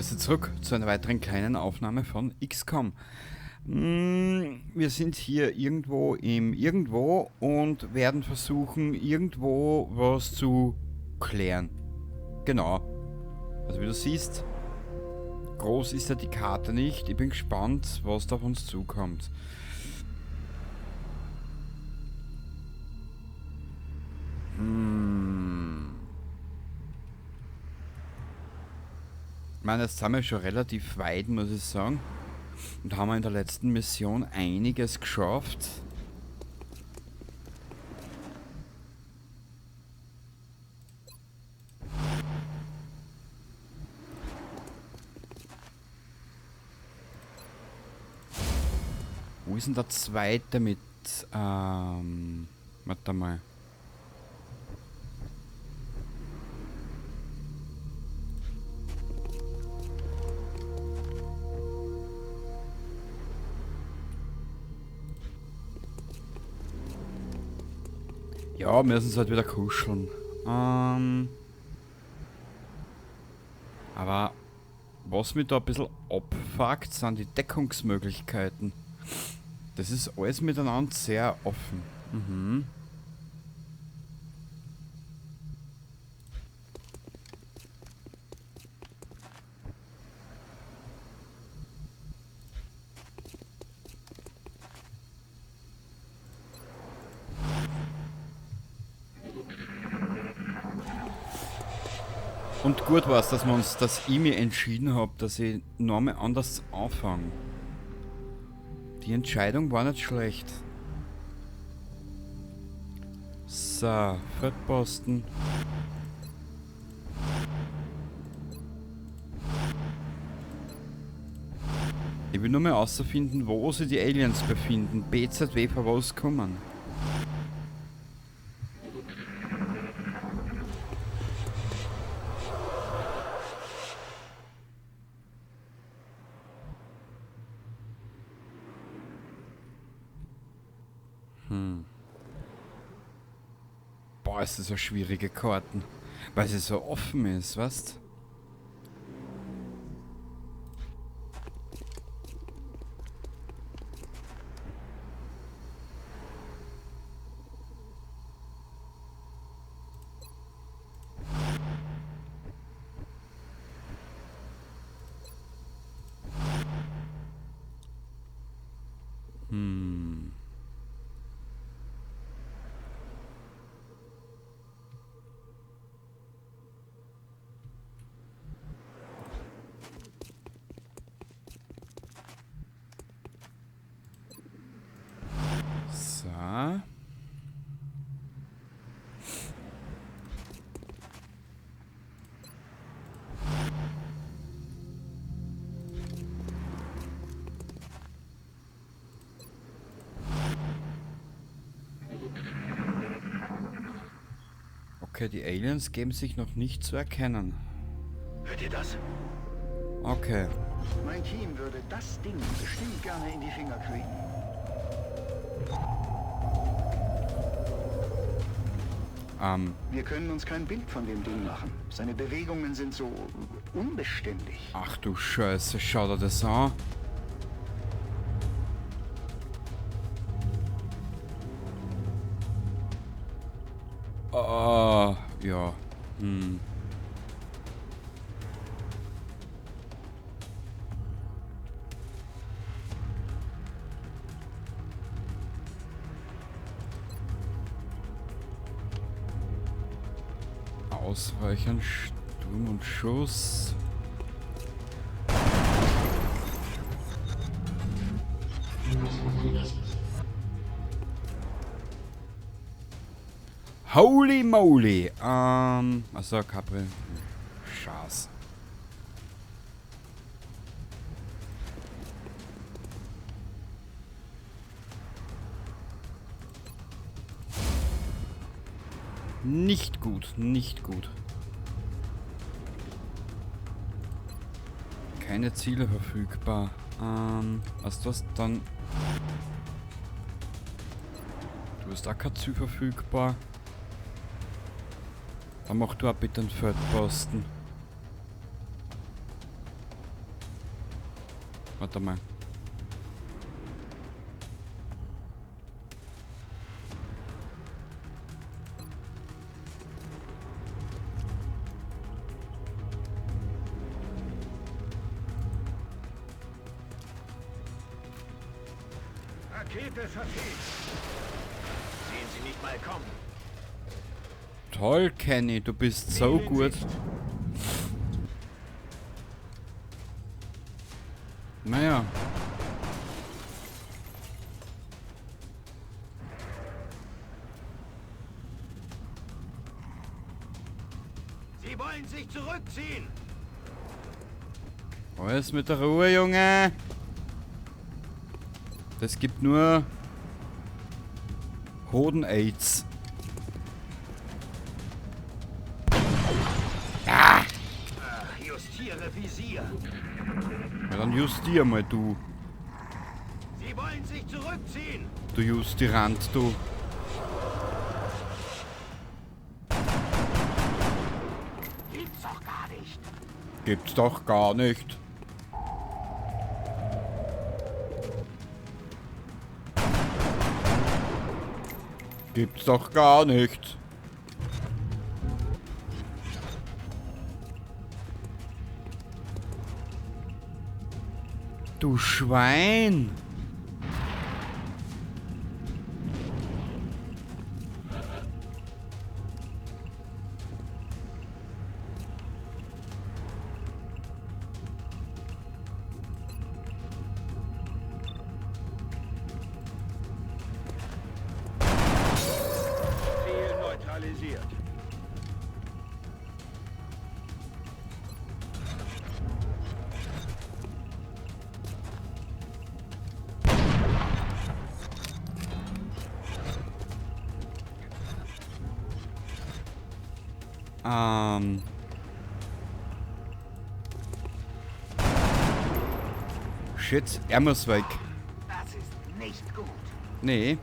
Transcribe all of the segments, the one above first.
Grüße zurück zu einer weiteren kleinen Aufnahme von XCOM. Wir sind hier irgendwo im Irgendwo und werden versuchen, irgendwo was zu klären. Genau. Also wie du siehst, groß ist ja die Karte nicht. Ich bin gespannt, was da auf uns zukommt. Ich meine, jetzt sind wir schon relativ weit, muss ich sagen. Und haben wir in der letzten Mission einiges geschafft. Wo ist denn der zweite mit, warte mal. Ja, wir müssen es halt wieder kuscheln. Aber was mich da ein bisschen abfuckt, sind die Deckungsmöglichkeiten. Das ist alles miteinander sehr offen. Und gut war's, dass ich mich entschieden hab, dass ich nochmal anders anfange. Die Entscheidung war nicht schlecht. So, Feldposten. Ich will nur mal herausfinden, wo sich die Aliens befinden. BZW, von was kommen. Boah, ist das eine schwierige Karten. Weil sie so offen ist, weißt? So. Okay, die Aliens geben sich noch nicht zu erkennen. Hört ihr das? Okay. Mein Team würde das Ding bestimmt gerne in die Finger kriegen. Wir können uns kein Bild von dem Ding machen. Seine Bewegungen sind so unbeständig. Ach du Scheiße, schau dir das an. Ah, ja. Ausweichen, Sturm und Schuss. Holy moly! Also Capri. Schaß. Nicht gut, nicht gut. Keine Ziele verfügbar. Was ist das dann? Du hast auch kein Ziel verfügbar. Dann mach du auch bitte einen Feldposten. Warte mal. Rakete verfehlt. Sehen Sie nicht mal kommen. Toll, Kenny, du bist so gut. Naja. Sie wollen sich zurückziehen. Alles mit der Ruhe, Junge. Das gibt nur Hoden-Aids. Ah! Ach, justiere Visier. Ja, dann justier mal, du. Sie wollen sich zurückziehen. Du Justirant, du. Gibt's doch gar nicht. Gibt's doch gar nicht. Gibt's doch gar nicht. Du Schwein! Ziel neutralisiert. Shit, er muss weg. Das ist nicht gut. Nee.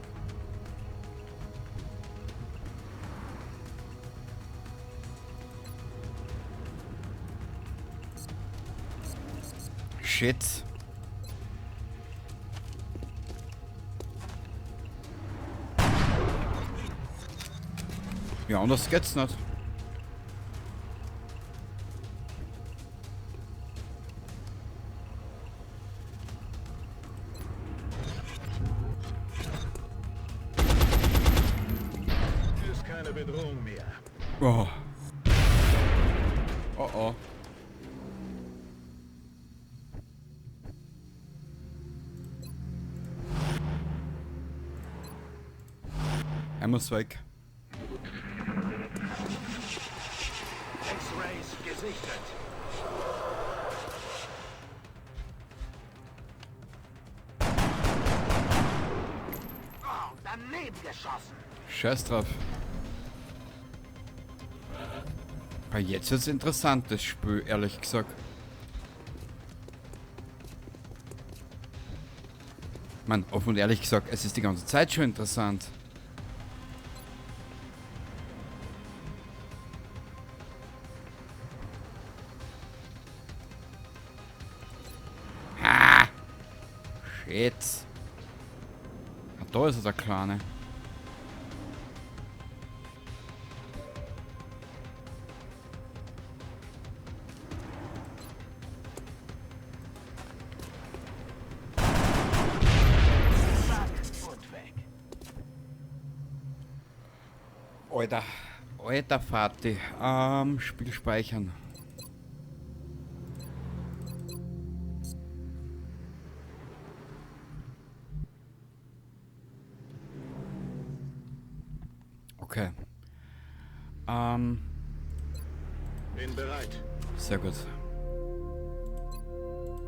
Shit. Ja, anders geht's nicht. Ist keine Bedrohung mehr. Oh. Oh oh. Er muss weg. X-Rays gesichtet. Oh, daneben geschossen. Scheiß drauf. Aber jetzt wird's interessant, das Spiel, ehrlich gesagt. Mann, offen und ehrlich gesagt, es ist die ganze Zeit schon interessant. Ha! Shit. Ah, da ist er, der Kleine. Alter, alter Vati. Spiel speichern. Okay. Bin bereit. Sehr gut.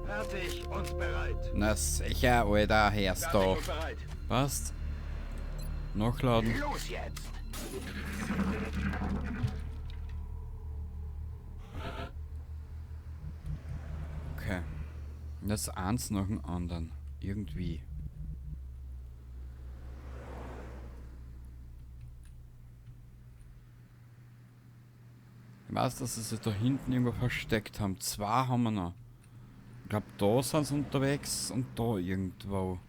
Fertig und bereit. Na sicher, Alter, hörst Fertig du. und bereit. Passt. Nachladen. Los jetzt. Okay. Das eins nach dem anderen. Irgendwie. Ich weiß, dass sie sich da hinten irgendwo versteckt haben. Zwei haben wir noch. glaube, da sind sie unterwegs und da irgendwo.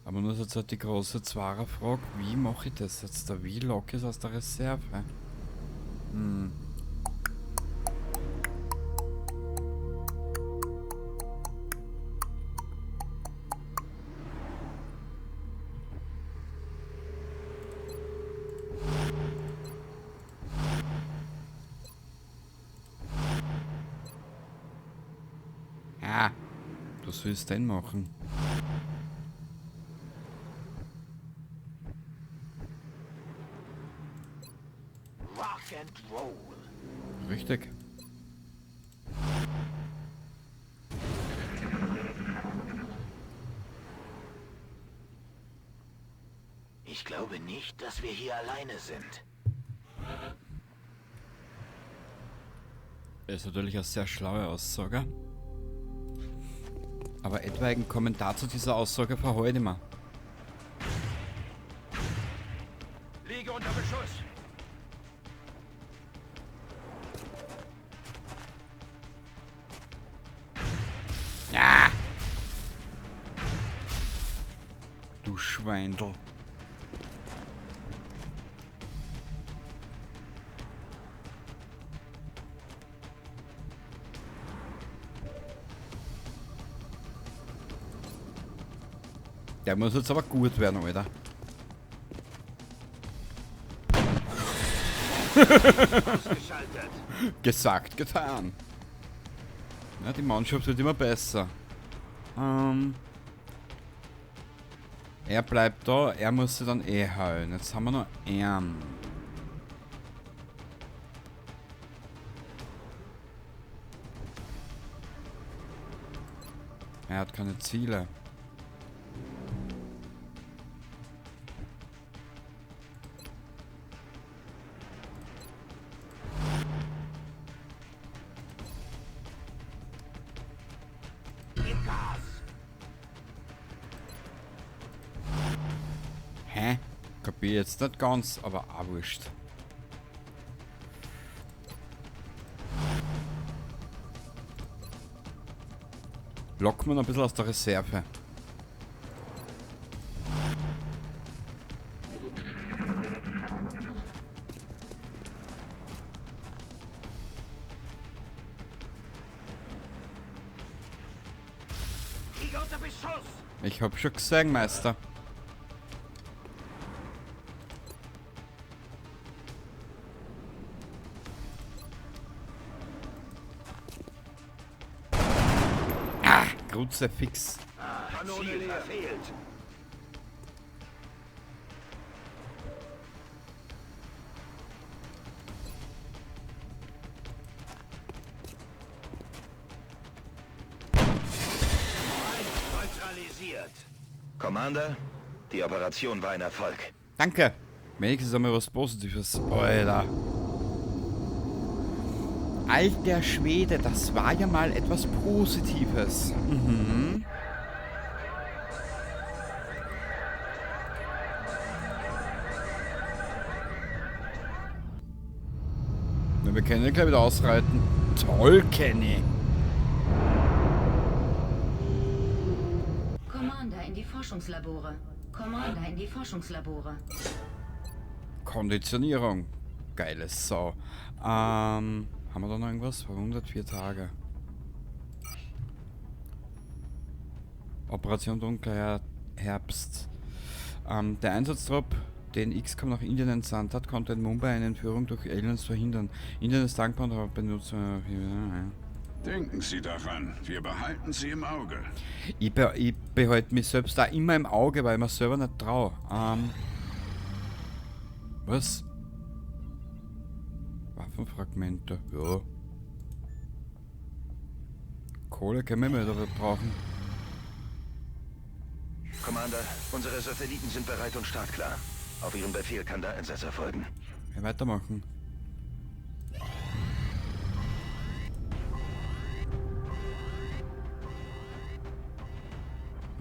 Aber nur ist jetzt halt die große Zwarer-Frage, wie mache ich das jetzt da? Wie locke ich es aus der Reserve? Hm. Ah, was soll ich denn machen? Rock and Roll. Richtig. Ich glaube nicht, dass wir hier alleine sind. Das ist natürlich eine sehr schlaue Aussage. Aber etwaigen Kommentar zu dieser Aussage verhalte ich mir. Liege unter Beschuss. Ja! Du Schweindel. Der muss jetzt aber gut werden, Alter. Gesagt, getan. Ja, die Mannschaft wird immer besser. Er bleibt da, er muss sie dann eh heilen. Jetzt haben wir noch einen. Er hat keine Ziele. Hä? Kapier jetzt nicht ganz, aber auch wurscht. Locken wir noch ein bisschen aus der Reserve. Ich hab schon gesehen, Meister. Ah, Kruzifix. Kanone verfehlt. Neutralisiert. Commander, die Operation war ein Erfolg. Danke. Wenigstens einmal was Positives. Alter. Alter Schwede, das war ja mal etwas Positives. Na, wir können ja gleich wieder ausreiten. Toll, Kenny. Commander in die Forschungslabore. Commander in die Forschungslabore. Konditionierung. Geile Sau. Haben wir da noch irgendwas? 104 Tage. Operation Dunkler Herbst. Der Einsatztrupp, den XCOM nach Indien entsandt hat, konnte in Mumbai eine Entführung durch Aliens verhindern. Indien ist dankbar und hat benutzt. Denken Sie daran, wir behalten Sie im Auge. Ich behalte mich selbst da immer im Auge, weil ich mir selber nicht traue. Was? Waffenfragmente, ja. Kohle können wir immer wieder brauchen. Commander, unsere Satelliten sind bereit und startklar. Auf Ihren Befehl kann der Einsatz erfolgen. Ja, weitermachen.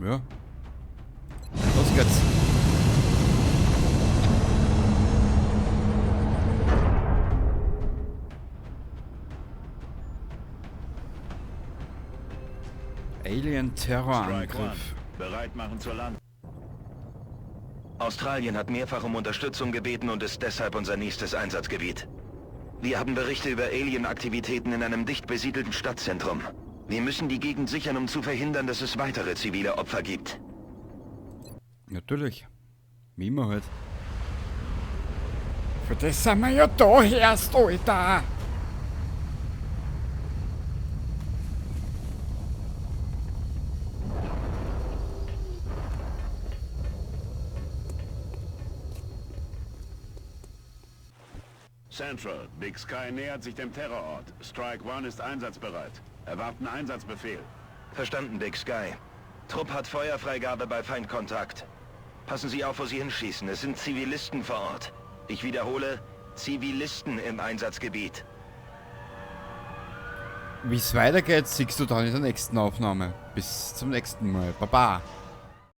Ja. Los geht's. Alien-Terrorangriff. Bereit machen zur Landung. Australien hat mehrfach um Unterstützung gebeten und ist deshalb unser nächstes Einsatzgebiet. Wir haben Berichte über Alien-Aktivitäten in einem dicht besiedelten Stadtzentrum. Wir müssen die Gegend sichern, um zu verhindern, dass es weitere zivile Opfer gibt. Natürlich. Wie immer halt. Für das sind wir ja da, Herrst, Alter! Central, Big Sky nähert sich dem Terrorort. Strike One ist einsatzbereit. Erwarten Einsatzbefehl. Verstanden, Big Sky. Trupp hat Feuerfreigabe bei Feindkontakt. Passen Sie auf, wo Sie hinschießen. Es sind Zivilisten vor Ort. Ich wiederhole, Zivilisten im Einsatzgebiet. Wie es weitergeht, siehst du dann in der nächsten Aufnahme. Bis zum nächsten Mal. Baba.